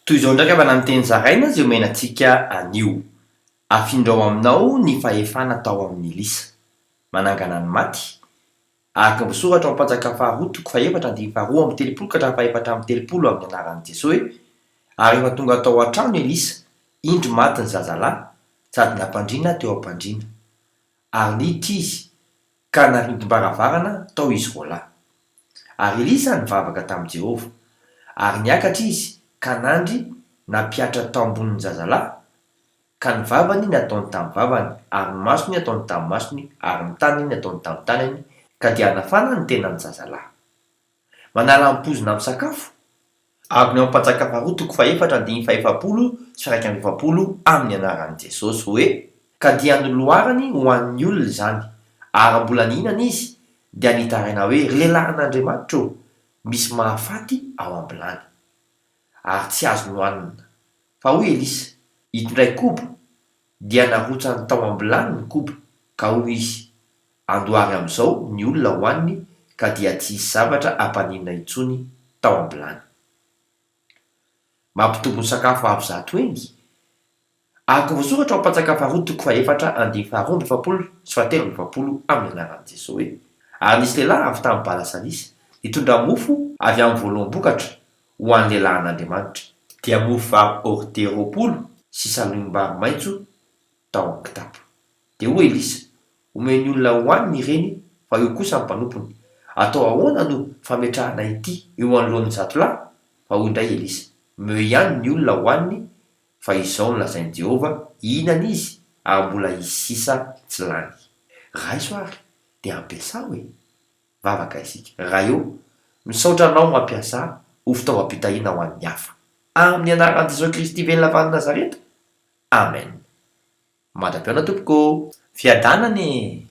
Toy izao indray angamba ny teny zaraina izay omena antsika anio. Afindrao aminao ny fahefana tao amin'i Elisa. Manangana ny maty. Araka ny voasoratra ao Mpanjaka faharoa toko fahefatra andininy faharoa amby telopolo ka hatramin'ny fahefatra amby telopolo amin'ny anaran'i Jesoa hoe, Ary rehefa tonga tao an-trano Elisa, indro maty ny zazalahy, sady nampandriana teo am-pandriana. Ary niditra izy, ka narindim-baravarana tao izy roalahy. Ary Elisa nivavaka tamin'i Jehovah. Ary niakatra izy, ka nandry nampihatra tao ambonin'ny zazalahy, ka ny vavany nataony tamin'ny vavany, ary ny masony nataony tamin'ny masony, ary ny tanany nataony tamin'ny tanany, ka dia nafana ny tenan'ny zazalahy. Manala ny poizina amin'ny sakafo? Ary ny ao Mpanjaka faharoa toko fahefatra andininy fahefapolo sy 41 amin'ny anaran'i Jesosy hoe, Ka dia noloarany ho an'ny olona izany, ary raha mbola nihinana izy, dia nitaraina hoe, Ry lehilahin'Andriamanitra ô, misy mahafaty ao am-bilany. Ary tsy azo nohanina. Fa hoy Elisa, Itondray koba, dia narotsany tao am-bilany ny koba, ka hoy izy, Andoary amin'izao ny olona hohaniny ka dia tsy hisy zavatra hampaninona intsony tao am-bilany. Mampitombo ny sakafo avo zato heny. Araka ny voasoratra ao Mpanjaka faharoa toko fahefatra andininy faharoa amby efapolo sy fahatelo amby efapolo amin'ny anaran'i Jesoa hoe, Ary nisy lehilahy avy tamin'i Bala-salisa, nitondra mofo avy amin'ny voaloham-bokatra ho an'ny lehilahin'Andriamanitra, dia mofo vary hordea 20 sy salohim-bary maitso tao an-kitapo. Dia hoy Elisa, Omeo ny olona hohaniny ireny fa eo kosa ny mpanompony. Atao ahoana no fametrahana ity eo anoloan'ny zato lahy? Fa hoy indray Elisa, Omeo ihany ny olona hohaniny fa izao no lazain'i Jehovah, Hihinana izy ary mbola hisy sisa tsy lany. Raiso ary dia ampiasao e! Vavaka isika. Ray ô, misaotra Anao mampiasa ahy ho fitaovam-pitahiana ho an'ny hafa. Amin'ny anaran'i Jesoa Kristy velona avy any Nazareta. Amen. Mandra-pihaona tompoko ô! Fiadanana e!